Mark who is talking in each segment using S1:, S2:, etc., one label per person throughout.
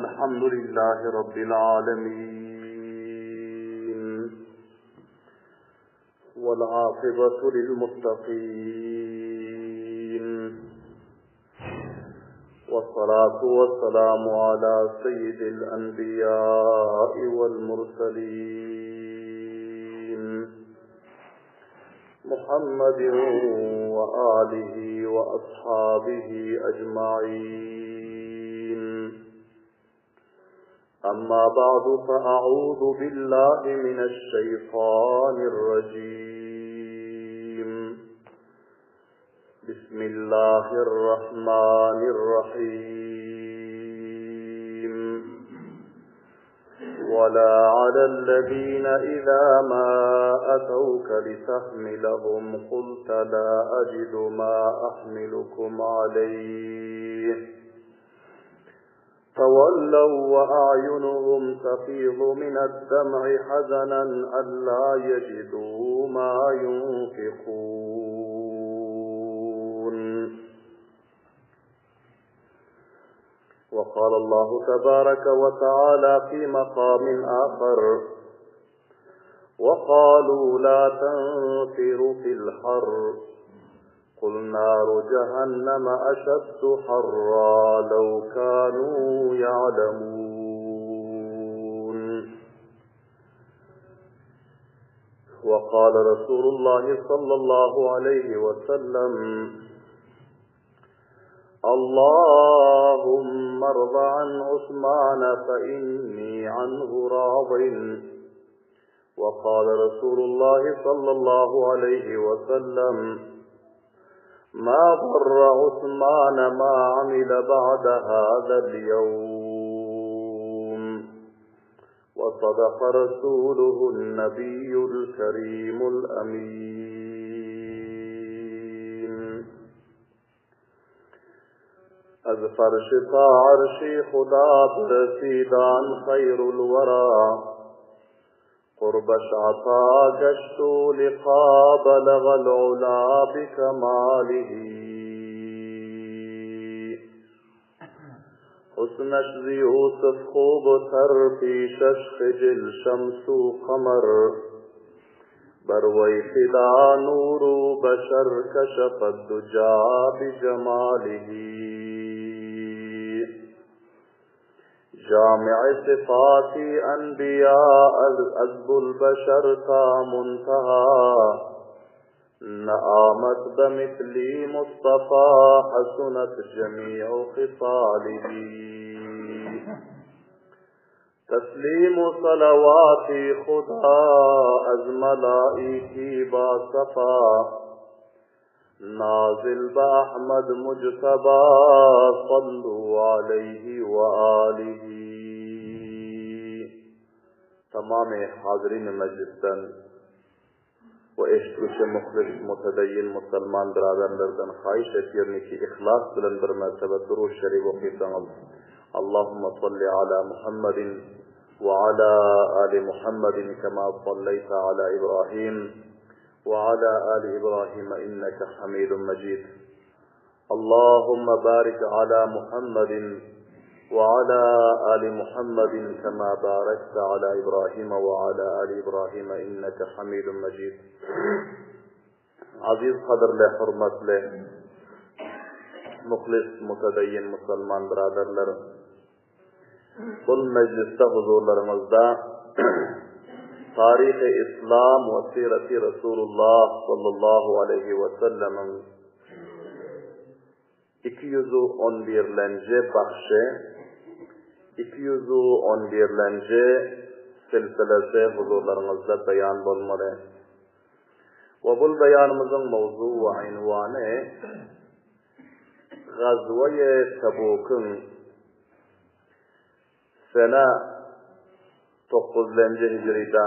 S1: الحمد لله رب العالمين والعاقبة للمتقين والصلاة والسلام على سيد الأنبياء والمرسلين محمد وآله وأصحابه أجمعين أما بعد فأعوذ بالله من الشيطان الرجيم بسم الله الرحمن الرحيم ولا على الذين إذا ما أتوك لتحملهم قلت لا أجد ما أحملكم عليه تولوا وأعينهم تفيض من الدمع حزنا ألا يجدوا ما ينفقون وقال الله تبارك وتعالى في مقام آخر وقالوا لا تنفروا في الحر قل نار جهنم أشد حرا لو كانوا يعلمون وقال رسول الله صلى الله عليه وسلم اللهم ارض عن عثمان فإني عنه راض وقال رسول الله صلى الله عليه وسلم ما ضر عثمان ما عمل بعد هذا اليوم وصدق رسوله النبي الكريم الأمين از فرش تا عرش خدا برسیدان خیر الورا قربش عطا گشت و لقا بلغ العلا بکماله حسنش ز یوسف خوب تر پیشش خجل شمس و قمر بر وی فدا نور بشر کشف الدجا بجماله جامع صفات انبیاء از البشر تا منتها نآمد بمثل مصطفى حسنت جميع خصاله تسلیم و صلوات خدا از ملائکی با صفا نازل با احمد مجتبا صلو علیہ وآلہ تمام حاضرین مجلسden we eşitgüçi muhlis, mutedeyyin musulman biraderlerden haýyş etýärin ki yhlas bilen bir mertebe Durud Şerif okysaňyz. Allahumma salli ala Muhammedin we ala ali Muhammedin kema salleýte ala Ibrahim we ala ali Ibrahim inneke Hamidun Mejid. Allahumma barik ala Muhammedin we ala ali Muhammedin kema barekte ala Ibrahim we ala ali Ibrahim inneke Hamidun Mejid. Aziz gadyrly, hormatly, muhlis, mutedeyyin musulman byraderler! Bul mejlisde huzurlaryňyzda Taryhy Yslam we Siraty Resulullah sallallahu aleýhi we sellemiň 211-lenji bagşy, 211-lenji silsilesi huzurlaryňyzda beýan bolmaly. We bul beýanymyzyň mowzugy we ynwany Gazweýe Tebukyň sene dokuzlenji hijrida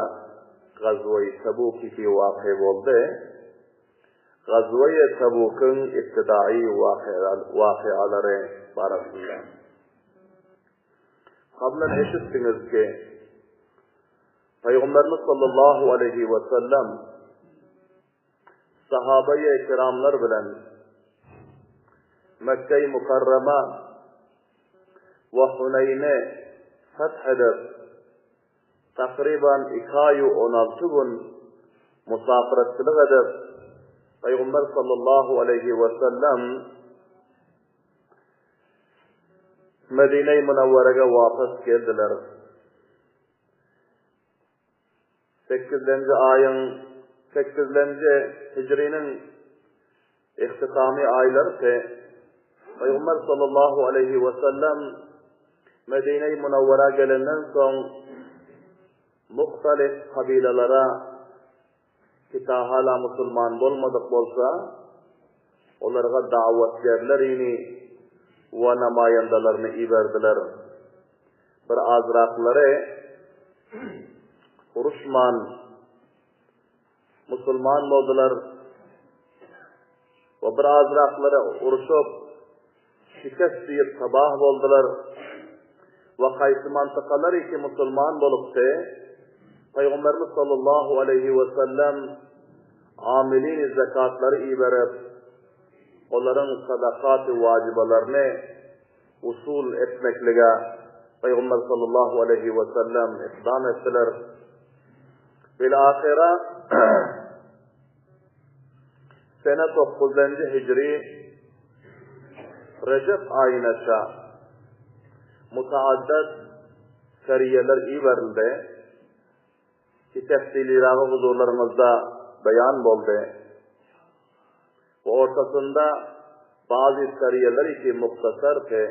S1: Gazweýi Tebuk ki waky boldy. Gazweýe Tebukyň ibtidaýy wakyalary barasynda. Kablan eşitdiňiz ki, Pygamberimiz sallallahu aleýhi we sellem sahabeýi kiramlar bilen Mekge-i Mukarrema we Huneýne. Feth edip, takryban iki aý-u on alty gün musapyratçylyk edip, Pygamber sallallahu aleýhi wesellem Medine-i Münewwerege wapas geldiler. Sekizlenji aýyň, sekizlenji hijriniň ihtitamy aýlarydy. Pygamber sallallahu aleýhi we sellem Medine-i Munawwara gelenden soň muhtalif kabylalara ki ta hala musulman bolmadyk bolsa, olarga dawatgerlerini we namaýandalaryny iberdiler. Bir azraklary uruşman musulman boldular we bir azraklary uruşyp şikest diýip tabah boldular we haýsy mantykalar ki musulman bolupdy Pygamberimiz sallallahu aleýhi we sellem amilini zekatlary iberip olaryň sadakaty wajybalaryny usul etmeklige Pygamber sallallahu aleýhi we sellem ikdam etdiler. Bil-ahyra sene dokuzynjy hijri Rejep aýynaça mutaaddad seriýeler iberildi ki tefsiliragy huzurlaryňyzda beýan boldy. We ortasynda bazy seriýeler ki muhtasardy.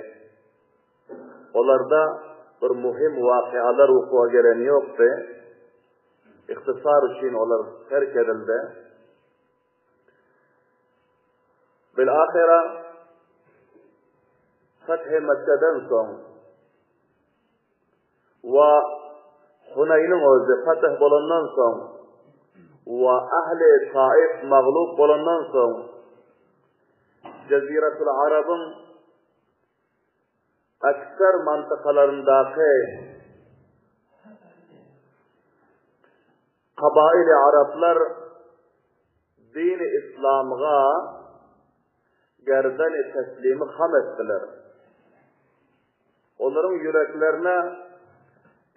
S1: Olarda bir muhim wakyalar wukuwa gelen ýokdy. Ihtisar üçin olar terk edildi. Bil-ahyra Feth-i Mekgeden soň we Huneýniň özi fetih bolandan soň we ähli Taif maglup bolandan soň Jeziratul Arabyň ekser mantykalaryndaky kabaili araplar dini islamga gerdeni teslimi ham etdiler. Olaryň ýüreklerine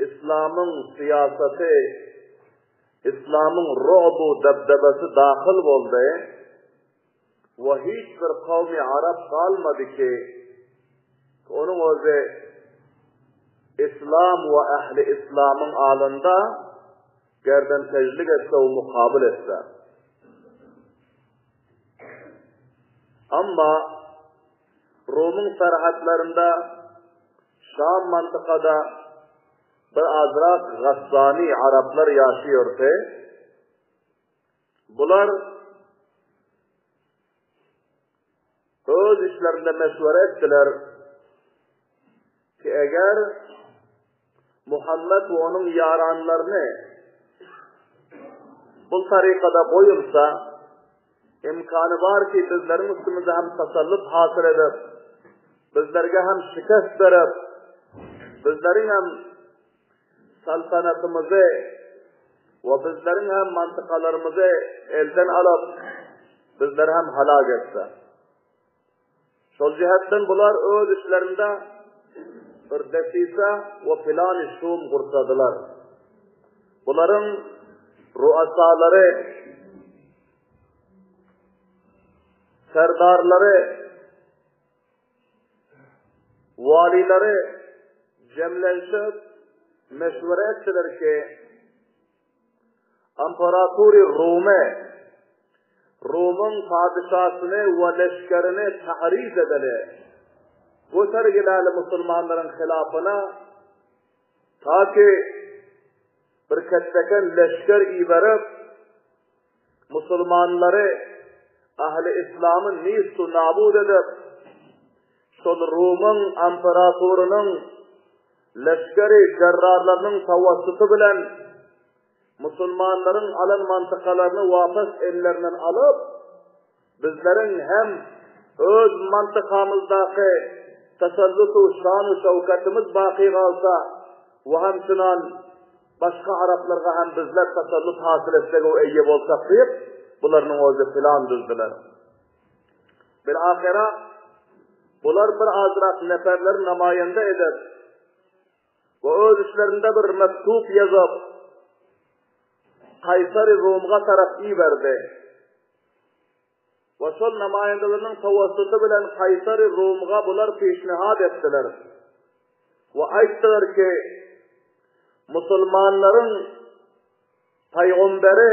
S1: yslamyň syýasaty, yslamyň ru'bu debdebesi dahyl boldy we hiç bir kowmy arap galmady ki, onuň özi yslam we ähli yslamyň alynda gerdenkejlik etse we mukabyl etse. Amma Rumyň serhetlerinde, Şam mantykada bir azrak gassany araplar ýaşaýardy. Bular öz işlerinde meşwere etdiler ki, eger Muhammet we onuň ýaranlaryny bu tarykada goýulsa, imkany bar ki, bizleriň üstümizde hem tasallut hasyl edip, bizlerge hem şikest berip, bizleriň hem saltanatymyzy we bizleriň hem mantykalarymyzy elden alyp, bizleri hem halak etse. Şol jähetden bular öz içlerinde bir desise we plany şum gursadylar. Bularyň ruasalary, serdarlary, walilary jemlenşip meşwere etdiler ki, Imperatory Rumy, Rumyň padyşasyny we leşgerini tahriz edeli, götergiläli musulmanlaryň hylapyna, ta ki bir ketdeken leşger iberip, musulmanlary, ähli yslamy nist-u nabud edip, şol Rumyň imperatorynyň Leşgeri jerrarlarynyň tawassuty bilen musulmanlaryň alan mantykalaryny wapas ellerinden alyp, bizleriň hem öz mantykamyzdaky tasallutu şanu şöwketimiz baky galsa we hem şunan başga araplarga hem bizler tasallut hasyl etsek we eýe bolsak diýip, bularynyň özi plan düzdüler. Bil-ahyra bular bir azrak neperleri namaýanda edip, We öz içlerinde bir mektup ýazyp, Kaýsary Rumga tarap iberdi. We şol namaýandalarynyň tawassuty bilen Kaýsary Rumga bular pişnihat etdiler. We aýtdylar ki, musulmanlaryň paýgamberi,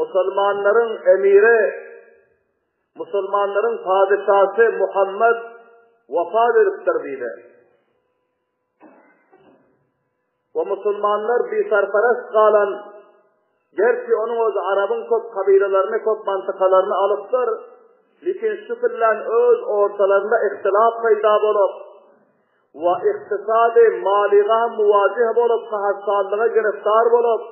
S1: musulmanlaryň emiri, Musulmanlaryň padyşasy Muhammet wepat edipdir diýdi. We musulmanlar bisarparast galan, gerçi onuň özi arabyň köp kabylalaryny, köp mantykalaryny alypdyr, lekin şu bilen öz ortalarynda ihtilaf peýda bolup, we ykdysady malyga hem muwajih bolup, kahatsallyga giriftar bolup,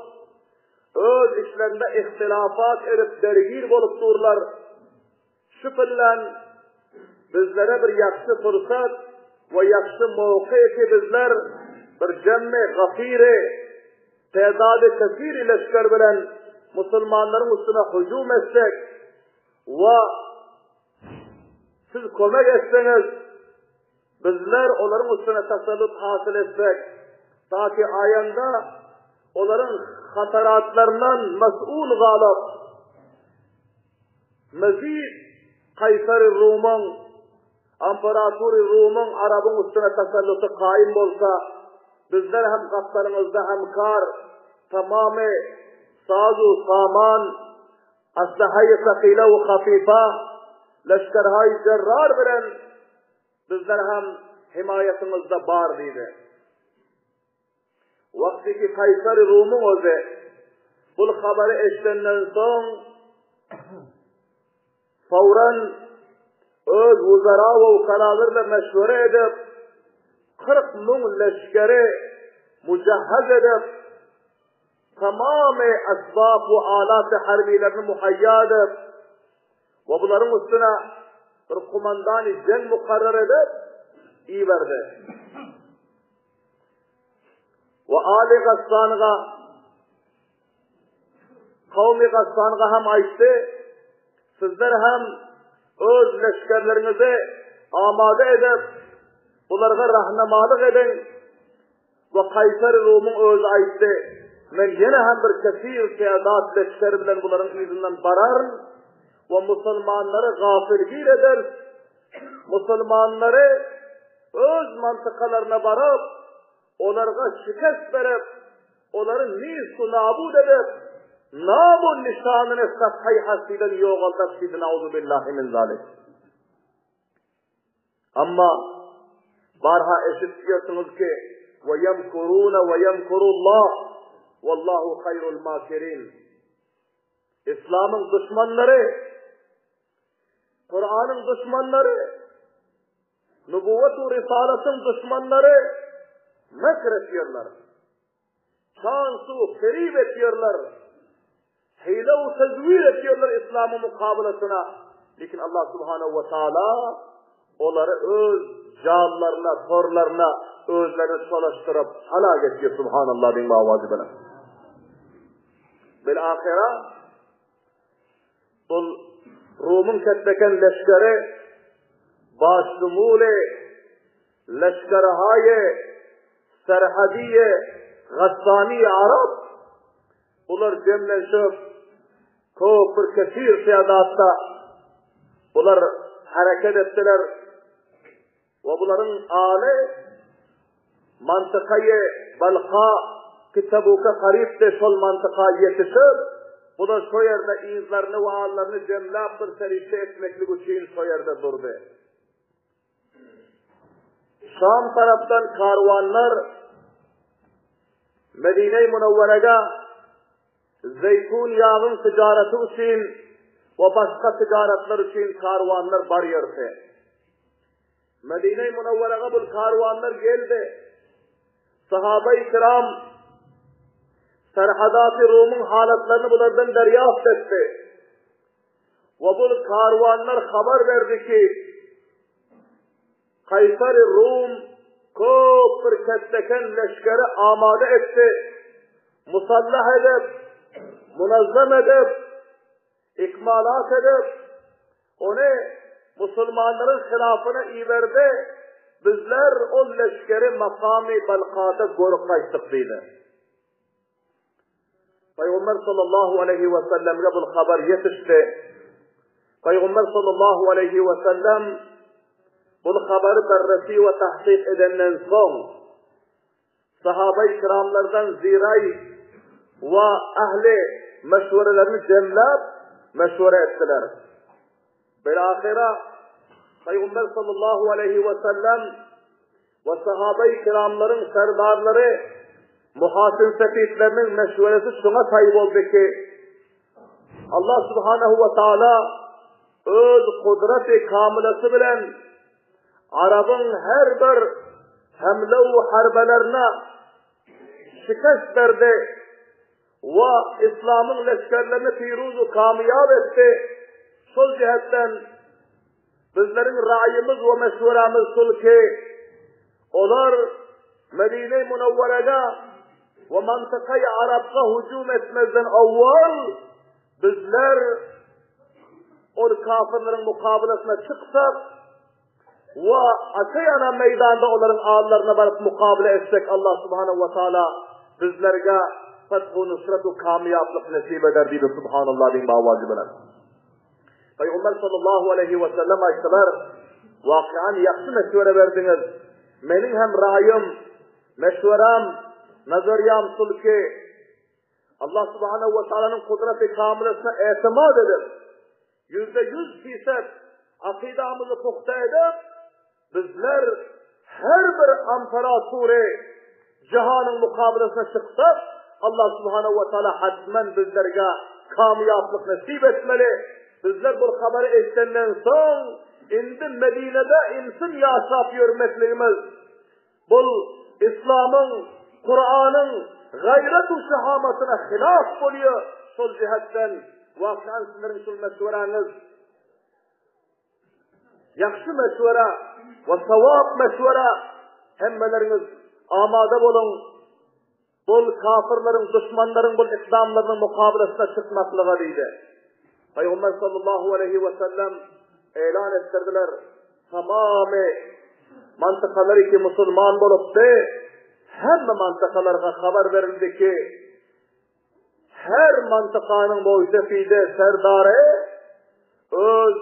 S1: Öz içlerinde ihtilafat edip dergir bolup durlar. Şu pyllan bizlere bir ýagşy pursat we ýagşy mowky ki bizler bir jemmi gafiri, tedady kesiri leşger bilen musulmanlaryň üstüne hüjüm etsek we siz kömek etseňiz, Bizler olaryň üstüne tasallut hasyl etsek, ta ki aýanda olaryň hataratlaryndan mas'ul galyp, mezid Kaýsary Rumyň, Amperatury Rumyň Arabyň üstüne tasalluty kaýym bolsa, bizler hem gapdalyňyzda hemkar, tamamy saz-u saman, aslahaýy sakila we hafyfa, leşgerhaýy jerrar bilen Bizler hem hemaýatyňyzda bar diýdi. Wagty ki Kaýsary Rumyň özi bul habary eşidenden soň fawran öz wuzara we ukalalar bilen meşwere edip 40 müň leşgeri mujahhaz edip tamamy esbap we alat harbilerini muhaýýa edip We bularyň üstüne bir kumandany jeň mukarrar edip iberdi. We Ali Gassanyga kawmy Gassanyga hem aýtdy, sizler hem öz leşgerleriňizi amada edip, bularga rahnamalyk ediň, We Kaýsary Rumyň özi aýtdy, Men ýene hem bir kesir tädat leşger bilen bularyň yzyndan bararyn we musulmanlary gafilgir ederis, musulmanlary öz mantykalaryna baryp, olarga şikest berip, olary nist-u nabut edip, nam-u nyşanyny safhaý hastydan ýogaldarys diýdi, nauzubillahi min zalik. Amma barha eşitýärsiňiz ki, we ýemkuruna we ýemkurullah, wallahu haýrul makirin. Islamyň duşmanlary, Kuranyň duşmanlary, nubuwwat we risalatyň duşmanlary mekr etýärler. Çan-su ferip etýärler. Hile we tezwir etýärler Islamyň mukabalasyna. Lekin Allah subhanahu we taala olary öz jallaryna, torlaryna özlerini çolaşdyryp halak etýär subhanallah diýiň owazy bilen. Bil ahyra Bul Rumyň ketbeken leşgeri başşumuli leşgerhaýy serhediýe gassany arap bular jemlenşip köp bir kesir tädatda bular hereket etdiler. We bularyň aly mantykaýy Balka ki Tabuka garypdy şol mantyka ýetişip, bular şo ýerde yzlaryny we allaryny jemläp bir serişde etmeklik üçin şo ýerde durdy. Şam tarapdan karwanlar Medine-i Munawwaraga zeýtun ýagyň tijaraty üçin we başga tijaratlar üçin karwanlar barýardy. Medine-i Munawwaraga bul karwanlar geldi. Sahaba-i kiram Serhadaty Rumyň halatlaryny bulardan derýaft etdi. We bul karwanlar habar berdi ki, Kaýsary Rum köp bir ketdeken leşgeri amada etdi. Musallah edip, munazzam edip, ikmalat edip, Ony musulmanlaryň hylafyna iberdi. Bizler ol leşgeri makamy Balkada görüp gaýtdyk diýdi. Pygamber sallallahu aleýhi we sellemge bu habar ýetişdi. Pygamber sallallahu aleýhi we sellem bu habary berresi we tahkyk edenden soň Sahabai kiramlardan ziraý we ähli meşwerelerini jemläp, meşwere etdiler. Bilahyra Pygamber sallallahu aleýhi we sellem we sahabai kiramlaryň serdarlary muhasyn sepitleriniň meşweresi şuňa taý boldy ki, Allah subhanahu we taala öz kudraty kamylasy bilen Arabyň her bir hemle we harbelerine şikest berdi we islamyň leşgerlerini piruz we kamyýap etdi. Şol jihetden bizleriň raýymyz we meşwerämiz şul ki, olar Medine-i Munawwaraga we mantykaýy Arapga hüjüm etmezden owwal Bizler ol kafirleriň mukabylasyna çyksak we açaýana meýdanda olaryň allaryna baryp mukabyla etsek Allah subhanahu wa taala bizlerge fethu nusrat we kamyýaplyk nesip eder diýdi subhanallah diýiň bawaji bilen. Pygamber sallallahu aleyhi we sellem aýtdylar, Wakyany ýagşy meşwere berdiňiz. Meniň hem raýym, meşweram, nazarýam şul ki, Allah subhanahu we taalanyň kudraty kamylasyna etimat edip, 100% fisat akydamyzy puhta edip, bizler her bir amparatury jahanyň mukabylasyna çyksak, Allah subhanahu we taala hatmen bizlerge kamyýaplyk nesip etmeli. Bizler bu habary eşidenden soň, indi Medinede insin ýaşap ýörmekligimiz Bul Islamyň, Kuranyň gaýrat-u şehamatyna hylaf bolýa, şol jihetden wakan sizleriň şul meşweräňiz ýagşy meşwere we sawap meşwere hemmeleriňiz amada boluň. Bul kafirleriň, duşmanlaryň bul ikdamlarynyň mukabylasyna çykmaklyga diýdi. Pygamber sallallahu aleýhi we sellem elan etdirdiler. Tamamy mantykalary ki musulman bolupdy, hemme mantykalarga habar berildi ki, her mantykanyň mowsefide serdary öz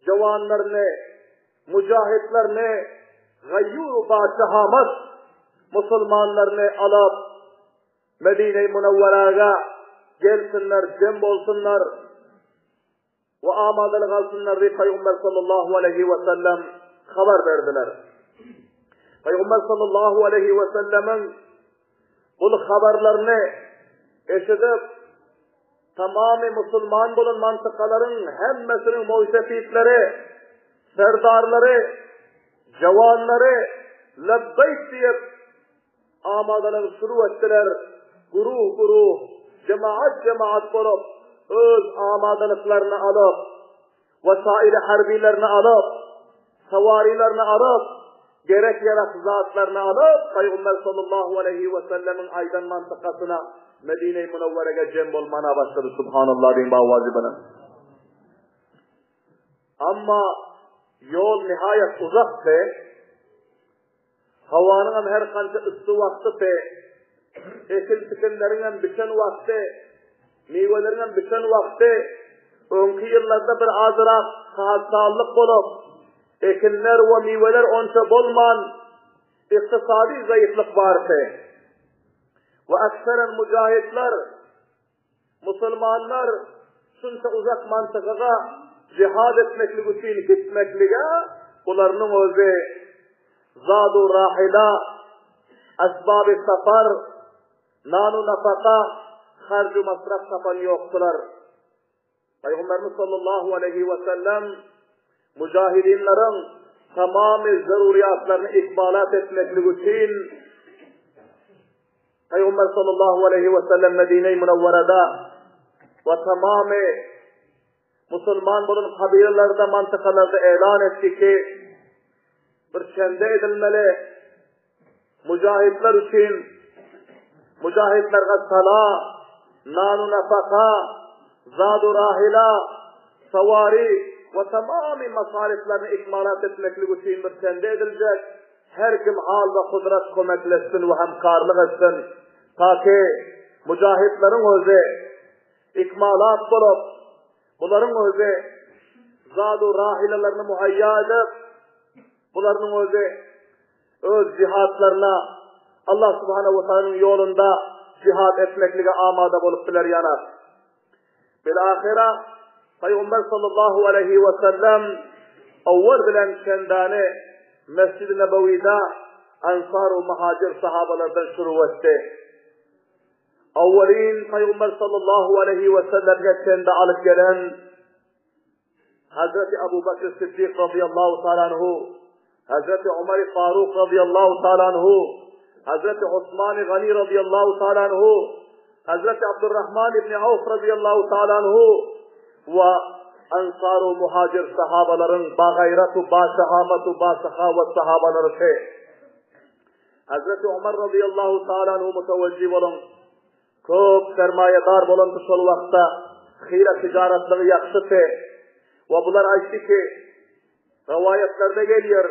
S1: Jowanlaryny, mujahitlerini, gaýur ba-şehamat musulmanlaryny alyp, Medine-i Munawwaraga gelsinler, jem bolsunlar we amadalyk alsynlar diýip Pygamber sallallahu aleýhi we sellem habar berdiler. Pygamber sallallahu aleýhi we sellemiň bu habarlaryny eşidip, Tamamy musulman bolan mantykalaryň hemmesiniň moýsefitleri, serdarlary, jawanlary lebbeýk diýip, amadalygy şuru etdiler, guruh-guruh, jemaat-jemaat bolup, öz amadalyklaryny alyp, Wesaili harbilerini alyp, sawarylaryny alyp, gerek-ýarak zatlaryny alyp, Pygamber sallallahu aleýhi we sellemiň aýdan mantykasyna Medine-i Munawwerege jem bolmana başlady, Subhanallah diýiň bawajy bilen. Amma ýol nihaýat uzakdy. Howanyňam her kança yssy wagtydy. Ekin-tikinleriňem biten wagty, miweleriňem biten wagty. Öňki ýyllarda bir azrak sahatsallyk bolup, ekinler we miweler onça bolman, ykdysady zaýyflyk bardy. We akseren mujahidler Musulmanlar şunça uzak mantykaga jihad etmeklik üçin gitmeklige bularynyň özi zadu rahila, esbaby safar, nanu nafaka, harju masraf tapan ýokdular. Pygamberimiz sallallahu aleýhi we sellem mujahidinleriň tamamy zeruriyatlaryny ikmalat etmeklik üçin Pygamber sallallahu aleýhi we sellem Medine-i Munawwarada we tamamy musulman bolan kabilelarda, mantykalarda elan etdi ki, bir çende edilmeli mujahidler üçin mujahidlerge sala, nanu nafaka, zadu rahila, sawari. we tamamy masaryflaryny ikmalat etmeklik üçin bir çende ediljek. Her kim hal we kudrat kömekleşsin we hemkarlyk etsin. Ta ki mujahitleriň özi ikmalat bolup, bularyň özi zadu rahilalaryny muhaýýa edip, bularynyň özi öz jihatlaryna Allah subhanahu wa taalanyň ýolunda jihad etmeklige amada bolup biler ýanar. Bil-ahyra Pygamber sallallahu aleýhi we sellem owwal bilen çendäni Mesjid-i Nebewide Ansar we Muhajir sahabalardan şuru etdi. Awwalyn Pygamber sallallahu aleýhi we sellemge çende alyp gelen Hazreti Abu Bakr Siddik radıyallahu ta'ala anhu, Hazreti Ömer Faruk radıyallahu ta'ala anhu, Hazreti Osman Gani radıyallahu ta'ala anhu, Hazreti Abdurrahman ibn Auf radıyallahu ta'ala anhu we Ansar we Muhajir sahabalaryň bagaýrat we başahamat we başahawat sahabalary. Hazreti Ömer radıyallahu ta'ala anhu mutawajjih boluň. Köp sermaýadar bolandy şol wagtda, hyra tijaratlygy ýagşydy. We bular aýtdy ki, rowaýatlarda gelýär,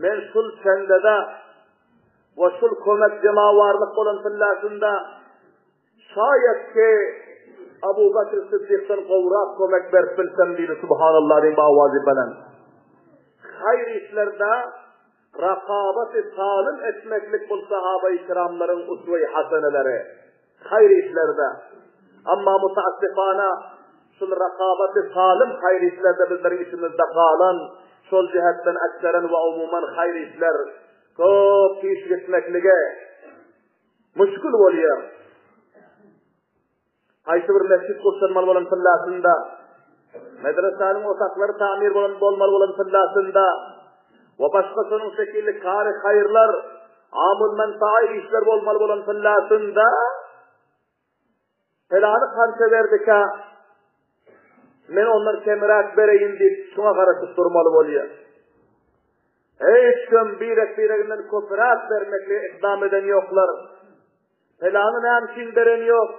S1: men şul çendede we şul kömek jemawarlyk bolan tyllasynda şaýat ki Abu Bakr Siddikden gowrak kömek berip bilsem diýdi, subhanallah diýip awazy belent. Haýyr işlerde Rakabaty salym etmeklik bul sahabaýy kiramlaryň usweýi haseneleri, haýyr işlerde. Amma mutaassifana şul rakabaty salym haýyr işlerde bizleriň içimizde galan, şol jähetden ekseren we umuman haýyr işler köp piş gitmeklige müşgül bolýar. Haýsy bir mesjit gurşanmaly bolan tyllasynda, medresäniň otaklary tamir bolan bolmaly bolan tyllasynda we başga şonuň şekilli kary haýyrlar, amul menfaa işler bolmaly bolan tyllasynda pelany kança berdikä, men ondan kemräk bereýin diýip şuňa garaşyp durmaly bolýar. Hiç kim birek-bireginden köpräk bermeklige ikdam eden ýoklar. Pelany näme üçin beren ýok,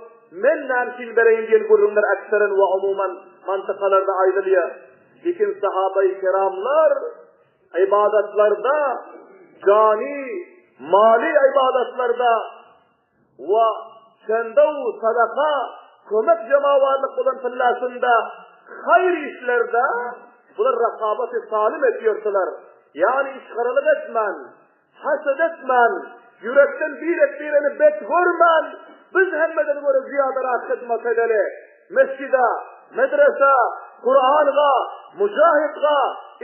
S1: men näme üçin bereýin diýen gürrüňler ekseren we umuman mantykalarda aýdylýar. Lekin sahabaýy kiramlar ybadatlarda, jany, maly ybadatlarda we çendew sadaka, kömek jemawarlyk bolan tyllasynda, haýyr işlerde bular rakabaty salym etýärdiler. Ýagny içgaralyk etmän, Haset etmän, ýürekden birek-bireni bet görmän, biz hemmeden görä zyýadarak hyzmat edeli. Mesjide, medresä, Kuranga, mujahidga,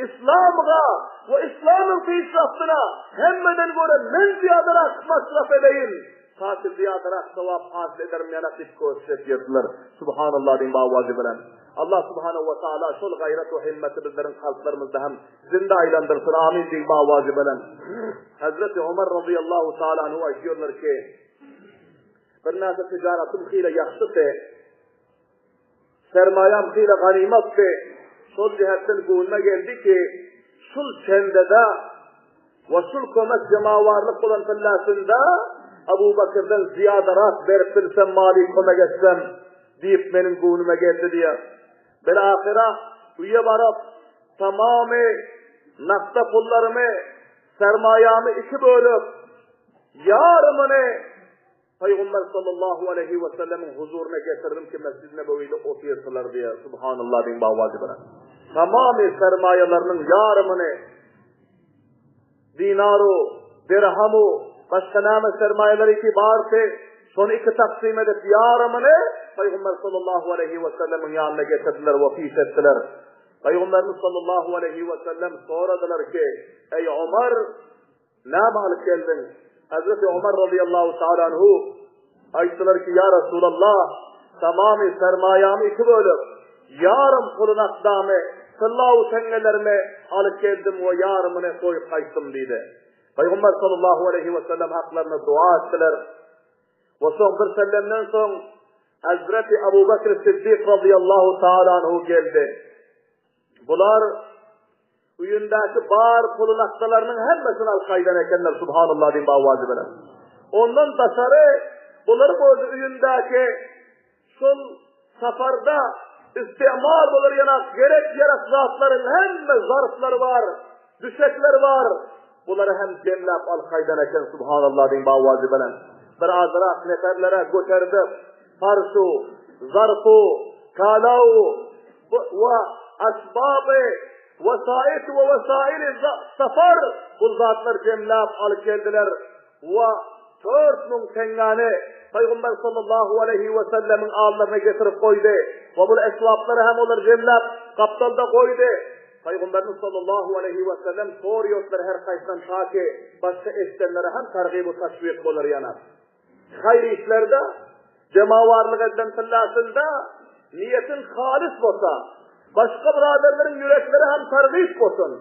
S1: islamga we islamyň peşraftyna hemmeden görä men zyýadarak masraf edeýin. Taky zyýadarak sogap hasyl ederim ýanak diýip köşüş etýärdiler. Subhanallah diýiň bawazy bilen. Allah subhanahu we taala şol gaýrat we himmeti bizleriň kalplarymyzda hem zinde aýlandyrsyn. Amin diýiň bawazy bilen. Hazreti Omar radıyallahu taala anhu aýdýarlar ki, bir näçe tijaratym hile ýagşydy. Sermaýam hile ganymatdy. Şol jähetden göwnüme geldi ki, şul çendede we şul kömek jemawarlyk bolan tyllasynda Abu Bakyrdan zyýadarak berip bilsem, maly kömek etsem diýip meniň göwnüme geldi diýýär. Bilahyra öýe baryp, tamamy nakda pullarymy, sermaýamy iki bölüp, ýarymyny Pygamber sallallahu aleýhi we sellemiň huzuryna getirdim ki, Mesjid-i Nebewide otyrsylar diýýär. Subhanallah diýiň bawazy bilen. Tamamy sermaýalarynyň ýarymyny dinaru, dirhamu, başga näme sermaýalary ki bardy, şony iki taksym edip ýarymyny Pygamber sallallahu aleýhi we sellemiň ýanyna getirdiler we piş etdiler. Pygamberimiz sallallahu aleýhi we sellem soradylar ki, Eý Omar, Näme alyp geldiň? Hezreti Omar razyýallahu taala anhu aýtdylar ki, Ýa Resulallah, tamamy sermaýamy iki bölüp, ýarym puly nakdamy, tylla-u teňňelerimi alyp geldim we ýarymyny goýup gaýtdym diýdi. Pygamber sallallahu aleýhi we sellem haklaryna dua etdiler. We soň bir sellemden soň Hezreti Abu Bekr Siddik razyýallahu taala anhu geldi. Bular Öýündäki bar puly nakdalarynyň hemmesini alyp gaýdan ekenler, subhanallah diýip awazy bilen. Ondan daşary bularyň özi öýündäki şol saparda. istemal bolar ýanak gerek-ýarak zatlaryň hemme zarflary bar, düşekler bar. Bulary hem jemläp alyp gaýdan eken, subhanallah diýiň bawazy bilen. Bir azrak neferlere göterdip, farşu, zarfu, kalau we asbaby, wesaid we wesaili safar bu zatlar jemläp alyp geldiler. We 4000 teňňäni Pygamber sallallahu aleýhi we sellemiň allaryna getirip goýdy. We bul esbaplary hem olar jemläp gapdalda goýdy. Pygamberimiz sallallahu aleýhi we sellem soraýardylar her haýsydan ta ki başga eşidenlere hem targyb we taşwik bolar ýaly. Haýyr işlerde jemawarlyk edilen tyllasynda niýetiň halys bolsa, başga byraderleriň ýürekleri hem targyp bolsun,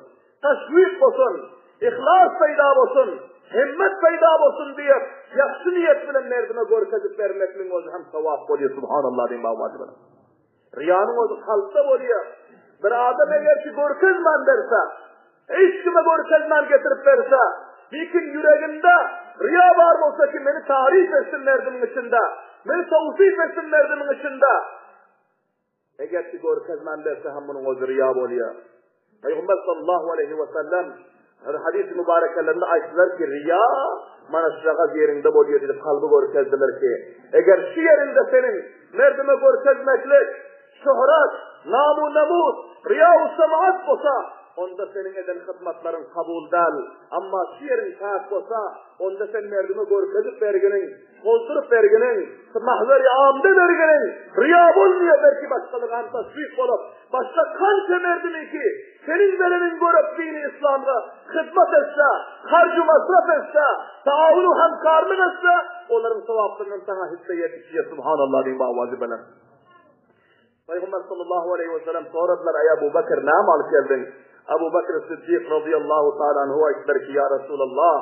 S1: taşwik bolsun, yhlas peýda bolsun, himmet peýda bolsun diýip, ýagşy niýet bilen merdime görkezip bermekligiň özi hem sogap bolýar, subhanallah diýiň babadylar. Ryýanyň özi kalpda bolýar. Bir adam eger ki görkezmän berse, hiç kime görkezmän getirip berse, lekin ýüreginde ryýa bar bolsa ki meni taryf etsin merdimiň içinde, meni tawsyf etsin merdimiň içinde. Eger ki görkezmän berse hem munuň özi ryýa bolýar. Pygamber sallallahu aleýhi we sellem bir hadys-y mübarekelerinde aýtdylar ki, riýa mana şujagaz ýeriňde bolýar diýip kalby görkezdiler ki, eger şu ýeriňde seniň merdime görkezmeklik, şöhrat, namu-namus, riýa we semaat bolsa, onda seniň eden hyzmatlaryň kabul däl. Amma şu ýeriň päk bolsa, onda sen merdime görkezip berginiň, Tozduryp berginiň, mahzary amda berginiň, riýa bolmaýar belki başgalyga hem taşwik bolup, başga kança merdimiki seniň bereniň görüp dini islamga hyzmat etse, harju masraf etse, taawunu hemkarlyk etse, olaryň sogaplaryndan saňa hisse ýetişýär, subhanallah diýiň bu awazy belent. Pygamber sallallahu aleýhi we sellem soradylar, Eý Abu Bekr, näme alyp geldiň? Abu Bekr Siddik radiyallahu taala anhu aýtdylar ki, Ýa Resulallah,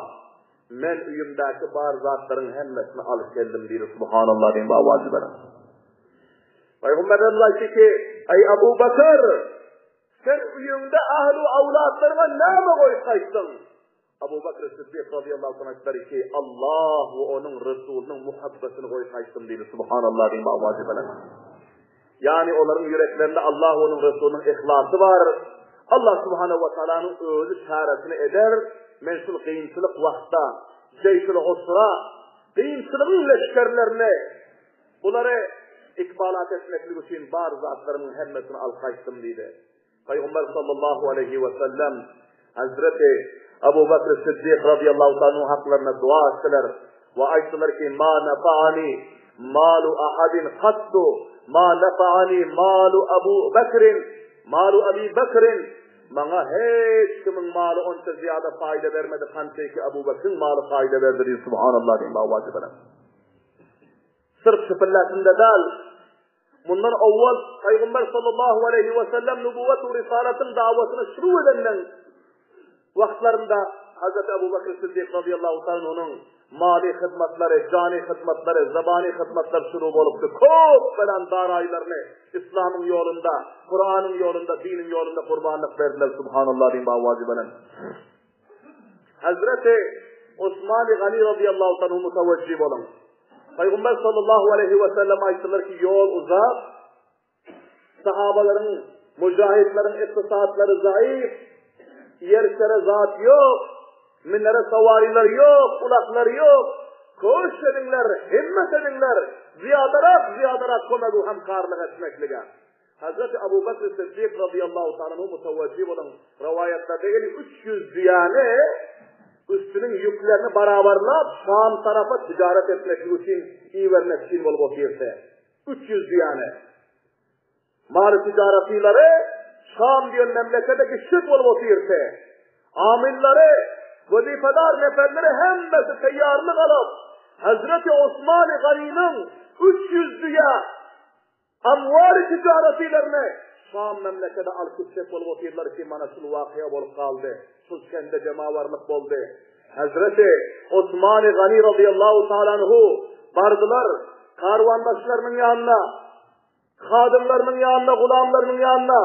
S1: Men öýümdäki bar zatlaryň hemmesini alyp geldim diýdi. Subhanallah diýiň bu awazy belent. Pygamberimiz aýtdy ki, Eý Abu Bekr, sen öýüňde ahlu awlatlaryňa näme goýup gaýtdyň? Abu Bekr Siddik radiyallahu anh aýtdylar ki, Allah we onuň Resulynyň muhabbatyny goýup gaýtdym diýdi. Subhanallah diýiň bu awazy belent. Ýagny olaryň ýüreklerinde Allah we onuň Resulynyň yhlasy bar. Allah subhanahu we taalanyň özi çäresini eder. Men şul kynçylyk wagtda jeýşül usra kynçylygyň leşgerlerini bulary ikbalat etmeklik üçin bar zatlarymyň hemmesini alyp gaýtdym diýdi. Pygamber sallallahu aleýhi we sellem Hazreti Abu Bakr Siddik radiyallahu ta'ala haklaryna dua etdiler we aýtdylar ki ma nafa'ani malu ahadin qattu ma nafa'ani malu Abu Bakrin malu Abi Bakrin maňa hiç kimiň maly onça zyýada faýda bermedi kança ki Abu Bakryň maly faýda berdi diýip subhanallah diýip wajyp Sırf şüpelläsinde däl, Mundan owwal Pygamber sallallahu aleýhi we sellem nubuwwet we risalatyň dawatyny şuru edenden wagtlarynda Hazreti Abu Bakr Siddik radiyallahu ta'ala onuň mali hyzmatlary, jany hyzmatlary, zabany hyzmatlary şuru bolupdy. Köp belen daraýlaryny İslamyň ýolunda, Kuranyň ýolunda, diniň ýolunda gurbanlyk berdiler. Subhanallah diýip awazy bilen. Hazreti Osman Gani radiyallahu ta'ala mutawajjih boluň. Pygamber sallallahu aleýhi we sellem aýtdylar ki, ýol uzak, sahabalaryň, müjahitleriň ykdysatlary zaif, ýer-şere zat ýok, minere sawarylar ýok, ulaklar ýok. Köşk ediňler, himmet ediňler, zyýadarak, zyýadarak kömek we hemkarlyk etmeklige. Hazreti Abu Bekr Siddik razyýallahu taala anhu mutawajjih bolan rowaýatlarda gelýär, 300 düýäni üstüniň ýüklerini barabarlap Şam tarapa tijaret etmeklik üçin ibermek üçin bolup otyrdy. 300 düýäni. Maly tijaratylary Şam diýen memlekete gitjek bolup otyrdy. Amillary, wezipedar neferleri hemmesi taýýarlyk alyp, Hazreti Osman Ganynyň 300 düýä Amwal-y tijaretylerini Şam memlekede alyp gitjek bolup otyrlar ki, mana şul wakyýa bolup galdy. Şul çende jemawarlyk boldy. Hezreti Osman-y Gani razyýallahu taala anhu bardylar, karwanbaşylarynyň ýanyna, hadymlarynyň ýanyna, gulamlarynyň ýanyna.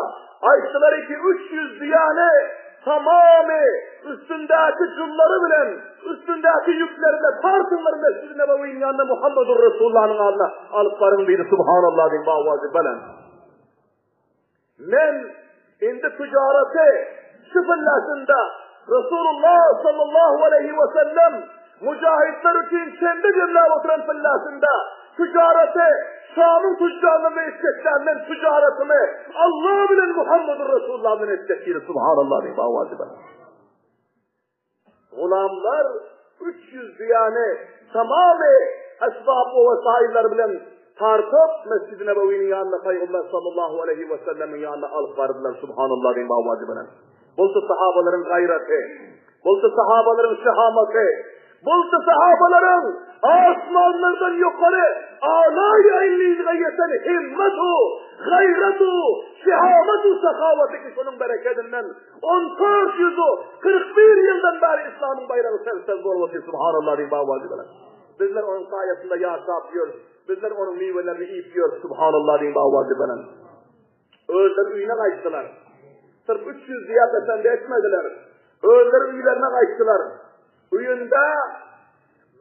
S1: Aýtdylar ki, 300 düýäni tamamy üstündäki jullary bilen, üstündäki ýükleri bilen tartyňlar Mesjid-i Nebewiň ýanyna Muhammedur Resulullanyň adyna alyp baryň diýdi. Subhanallah diýip awazy belent. Men indi tijaraty şu pillasynda Resulullah sallallahu aleýhi we sellem mujahidler üçin çende jemläp oturan pillasynda tijaraty Şamyň tüjjarlaryna etjekdäl, men tijaratymy Allah bilen Muhammedur Resulullah bilen etjek diýdi. Subhanallah diýip awazy bilen. Gulamlar 300 düýäni tamamy esbap we wesaýyllary bilen tartyp, Mesjid-i Nebewiniň ýanyna Pygamber sallallahu aleýhi we sellemiň ýanyna alyp bardylar. Subhanallah diýip awazy bilen. Bolsa sahabalaryň gaýraty, bolsa sahabalaryň şehamaty, bolsa sahabalaryň asmanlardan ýokary alaý illilige ýeten himmetu, gaýratu, şehamatu, sahawaty ki şonuň berekedinden 1441 ýyldan bäri islamyň baýragy sel-sel bolup otyr, subhanallah diýip awazy bilen. Bizler onuň saýasynda ýaşap ýörüs, bizler onuň miwelerini iýip ýörüs, subhanallah diýip awazy bilen. Özleri öýüne gaýtdylar. Syrf 300 diýä pesendi etmediler. Özleri öýlerine gaýtdylar. Öýünde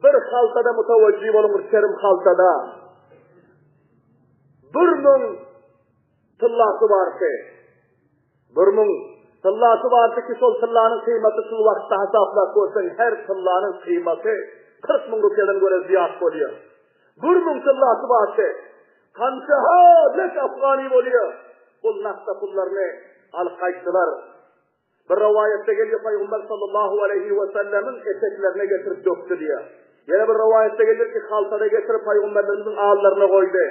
S1: bir haltada mutawajjy boluň, bir çerim haltada. 1000 tyllasy bardy. 1000 tyllasy bardy ki, şol tyllanyň kyýmaty şul wagtda hasaplap görseň, her tyllanyň kyýmaty 40 müň rupiýadan görä zyýat bolýar. 1000 tyllasy bardy. Kança-ha leş afgany bolýar. Bul nagta pullaryny alyp gaýtdylar. Bir rowaýatda gelýär, Pygamber sallallahu aleýhi we sellemiň eteklerine getirip dökdi diýýär. Ýene bir rowaýatda gelýär ki, haltada getirip Pygamberimiziň allaryna goýdy.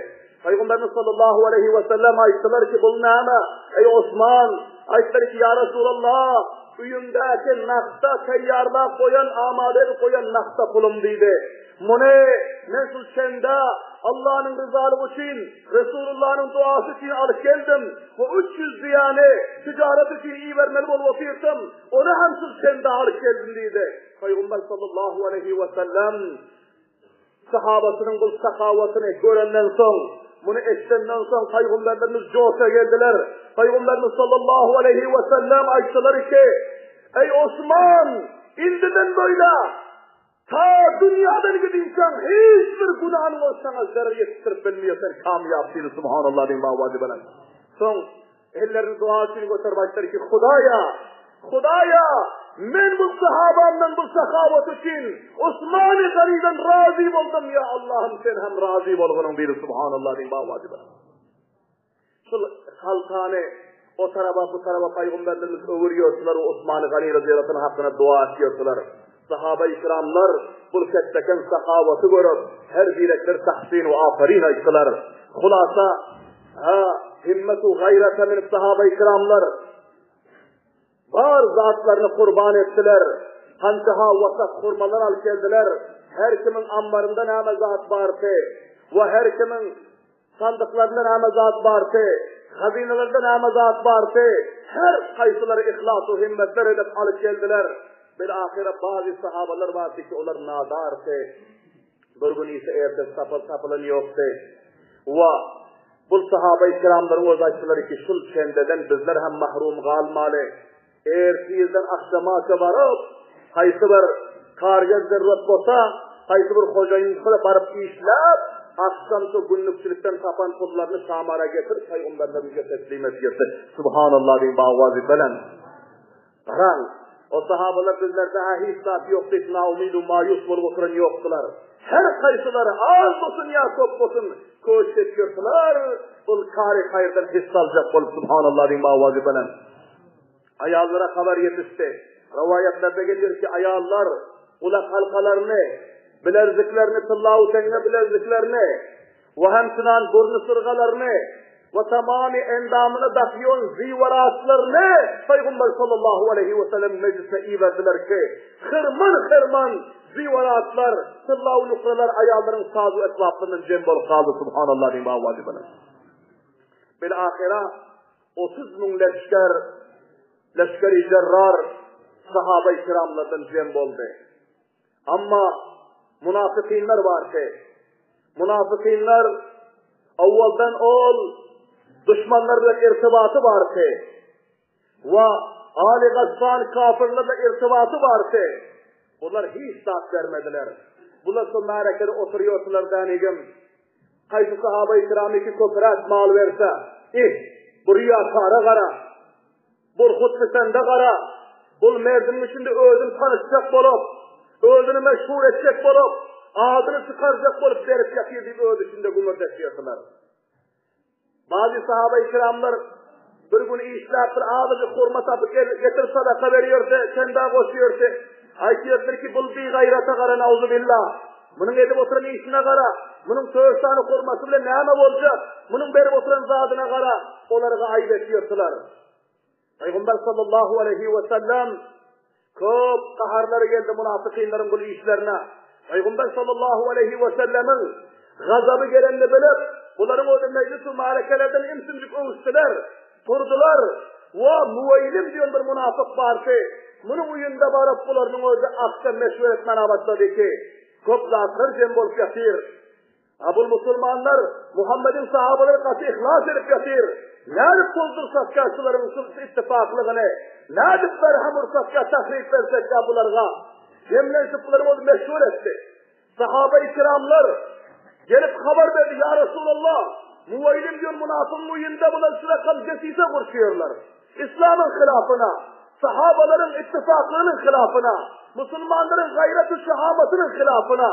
S1: Pygamberimiz sallallahu aleýhi we sellem aýtdylar ki, bul näme? Eý Osman, aýtdylar ki, ýa Resulallah, öýümdäki nagta taýýarlap goýan, amada edip goýan nagta pulum diýdi. Muny men şul çende Allanyň ryzalygy üçin, Resulullanyň duasy üçin alyp geldim. Bu 300 düýäni tijaret üçin ibermeli bolup otyrsam, ony hem şul çende alyp geldim diýdi. Pygamber sallallahu aleýhi we sellem sahabasynyň bu sahawatyny görenden soň, muny eşidenden soň pygamberlerimiz joşa geldiler. Pygamberimiz sallallahu aleýhi we sellem aýtdylar ki, Eý Osman, indiden böyle Ta dünýadan gidinçäň hiç bir günäniň ol saňa zerer ýetişdirip bilmeýär sen kamýap diýdi subhanallah diýen bawazy bilen. Soň ellerini dua üçin göterip aýtdylar ki Hudaýa Hudaýa men bu sahabamdan bu sahawat üçin Osmany Ganydan razy boldum ýa Allahym sen hem razy bolgunyň diýdi subhanallah diýen bawazy bilen. Şol halkany o taraba, bu taraba Pygamberlerimiz öwürýärdiler we Osmany Gani razyýallahu anh hakyna dua etýärdiler. Sahaba-i kiramlar bul ketdeken sahawaty görüp, her birekler tahsin we aferin aýtdylar. Hulasa, ha, himmet we gaýrata minip sahaba-i kiramlar bar zatlaryny kurban etdiler. Hança-ha wasak hurmalar alyp geldiler. Her kimiň ammarynda näme zat bardy we her kimiň Sandyklarynda näme zat bardy, hazynalarynda näme zat bardy, her haýsylary yhlas we himmetler edip alyp geldiler. Bil-ahyra bazy sahabalar bardy ki, olar nadardy. Bir gün işe ertesi tapyl tapylan ýokdy. We bul sahabai kiramlaryň özi aýtdylar ki, şul çendeden bizler hem mahrum galmaly. Ertirden akşamaça baryp, haýsy bir karger zerret bolsa, haýsy bir hojaýynçyla baryp işläp, akşam şu günlükçilikden tapan pullaryny şamara getirip, pygamberlerimize teslim etjekdi. Subhanallah diýip bawazy bilen. Garaň, o sahabalar bizlerde-hä hiç zat ýok diýip naumyd we maýus bolup oturan ýokdular. Her haýsylary az bolsun ýa köp bolsun, köşk etýärdiler, ol kary haýyrdan hisse aljak bolup, Subhanallah diýip bawazy bilen. Aýallara habar ýetişdi. Rowaýatlarda gelýär ki, aýallar gulak halkalaryny, bileziklerini, tylla we teňňe bileziklerini we hemçinan burny syrgalaryny we tamamy endamyna dakýan ziweratlaryny Pygamber sallallahu aleýhi we sellem mejlisine iberdiler ki, hyrman-hyrman ziweratlar, tylla we nukralar aýallaryň saz we esbaplaryndan jem bolup galdy, subhanallah diýip awazy bilen. Bil-ahyra 30 müň leşger, leşgeri jerrar sahaba-i kiramlardan jem boldy. Amma munafykynlar bardy. Munafykynlar awwaldan ol duşmanlar bilen irtibaty bardy. We Ali Gassan kafirler bilen irtibaty bardy. Bular hiç zat bermediler. Bular şo märekede oturýardylar dänigim. Haýsy sahaba-i kiram iki köpräk mal berse, ih! Bu riýakara gara, bul hutbisende gara, bul merdimiň içinde özüni tanytjak bolup, özüni meşhur etjek bolup, adyny çykarjak bolup berip ýatyr diýip öz içinde güňürdeşýärdiler. Bazy sahaba-i kiramlar bir gün işläp bir azajyk hurma tapyp getirip sadaka berýärdi, çenda goşýardy. Aýtýardylar ki, bul bigaýrata gara nauzubilla. Munuň edip oturan işine gara. Munuň tört sany hurmasy bilen näme boljak? Munuň berip oturan zadyna gara. Olarga aýyp etýärdiler. Pygamber sallallahu aleýhi we sellem köp gaharlary geldi munafykynlaryň bu işlerine. Pygamber sallallahu aleýhi we sellemiň gazaby gelenini bilip, bularyň özi mejlis-u marekelerden imsimjik öwüsdiler, turdular. Wa Muweýlim diýen bir munafyk bardy. Munuň öýünde baryp bularynyň özi akşam meşweret etmäne başlady ki, köp zatlar jem bolup ýatyr. A bul musulmanlar Muhammediň sahabalary gaty yhlas edip ýatyr. Nädip tozdursakka şularyň şu ittifaklygyny? Nädip berhem ursakka tahryp bersekka bularga? Jemlenşip bularyň özi meşhur etdi. Sahaba-i kiramlar gelip habar berdi, Ýa Resulallah, Muweýlim diýen munafygyň öýünde bular şu rakam desise gurşýarlar. Islamyň hylafyna, sahabalaryň ittifaklygynyň hylafyna, musulmanlaryň gaýraty şahamatynyň hylafyna.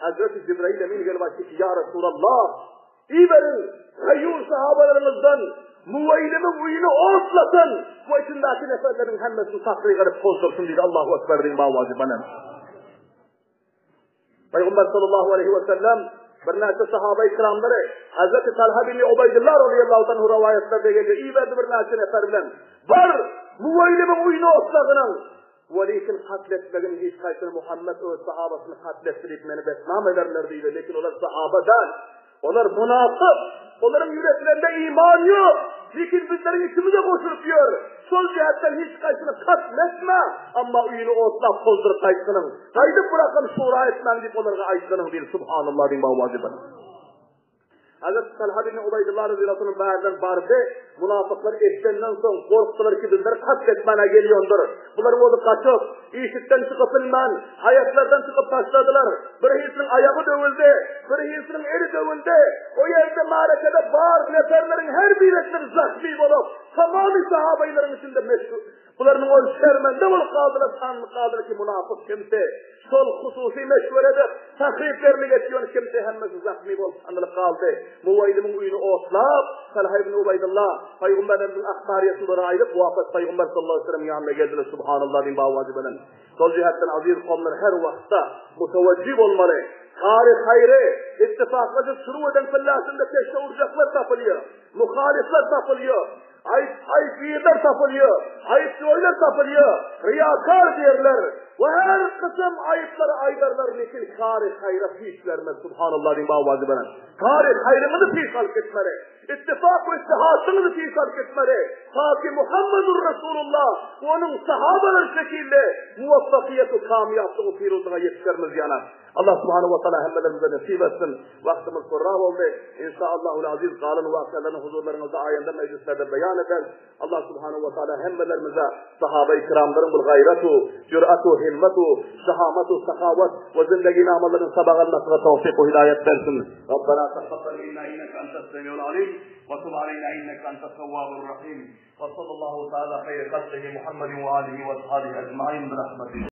S1: Hazreti Jibrail Emin gelip aýtdy ki, Ýa Resulallah, iberiň gaýur sahabalaryňyzdan Muweýlimiň öýüni otlasyn we içindäki neferleriň hemmesini tahryk edip tozdursyn diýdi. Allahu Ekber diýiň bawajy banan. Pygamber sallallahu aleyhi ve sellem birnäçe sahaba-i kiramlary Hazreti Talha bin Ubaýdullah radiyallahu anhu rowaýatlarda gelýär. Iberdi birnäçe nefer bilen. Bar, Muweýlimiň öýüni otlagynyň. Welikin katl etmegin hiç haýsyny Muhammet öz sahabasyny katl etdi diýip meni betnam ederler diýdi. Lekin olar sahaba däl. Olar munafyk. Olaryň ýüreklerinde iman ýok. Lekin bizleriň içimize goşulyp ýör. Şol jähetden hiç haýsyny katl etme, amma öýüni otlap tozduryp gaýtgynyň. Gaýdyp burakam şura etmäň diýip olarga aýtgynyň diýdi. Subhanallah diýiň bawajyban. Hazreti Talha bin Ubaýdullah radiyallahu anh bärden bardy. Munafyklar eşidenden soň gorkdular ki bizler katl etmäne gelýändir. Bular özi gaçyp, işikden çykyp bilmän, haýatlardan çykyp taşladylar. Bir hilisiniň aýagy döwüldi, bir hilisiniň eli döwüldi. O ýerde marekede bar neferleriň her biresiniň zahmi bolup, tamamy sahabaýlaryň içinde meşhur Bularyň ol şermende bolup galdylar, tanylyp galdylar ki, munafyk kimse, şol hususy meşwere-de tahryplerlik etýän kimse hemmesi zahmy bolup tanylyp galdy. Muwaýlymyň öýüni otlap, Talha ibn Ubaýdullah Pygamberimiziň ahbaryýetini bulara aýdyp, wafat Pygamber sallallahu aleýhi we sellemiň ýanyna geldiler, Subhanallah diýiň bawajy bilen. Şol jähetden aziz kowumlar her wagtda mutawajjih bolmaly. Kary haýry, ittifaklaşyp şuruw eden pillasynda peşge urjaklar tapylýar, muhalyflar tapylýar. Aýyp, aýyp ýerler tapylýar, aýypjoýlar tapylýar, ryýakar diýerler we her kysym aýyplary aýdarlar, lekin kary haýra piş bermez, Subhanallah diýiň bawazy bilen. Kary haýryňyzy piş alyp gitmeli. Ittifak we ittihadyňyzy piş alyp gitmeli. Ta ki Muhammedur Resulullah we onuň sahabalary şekilde muwaffakyýet we kamýaplyk we piruzlyga ýetişerimiz ýaly. Allah subhanahu wa taala hemmelerimize nesip etsin. Wagtymyz kurra boldy. Inşaallahul aziz galan wakyalaryny huzurlaryňyzda aýanda mejlislerde beýan eder. Allah subhanahu wa taala hemmelerimize sahaba-i kiramlaryň bir gaýratu, jüratu, himmatu, şahamatu, sahawat we zindagi namalaryny sabak almaklyga towfik we hidaýat bersin. Rabbana taqabbal minna innaka antas semiul alim we tub aleyna innaka antat tawwabur rahim. Wa sallallahu taala hayr halqihi Muhammedin we alihi we ashabihi ecmaîn bi rahmetik.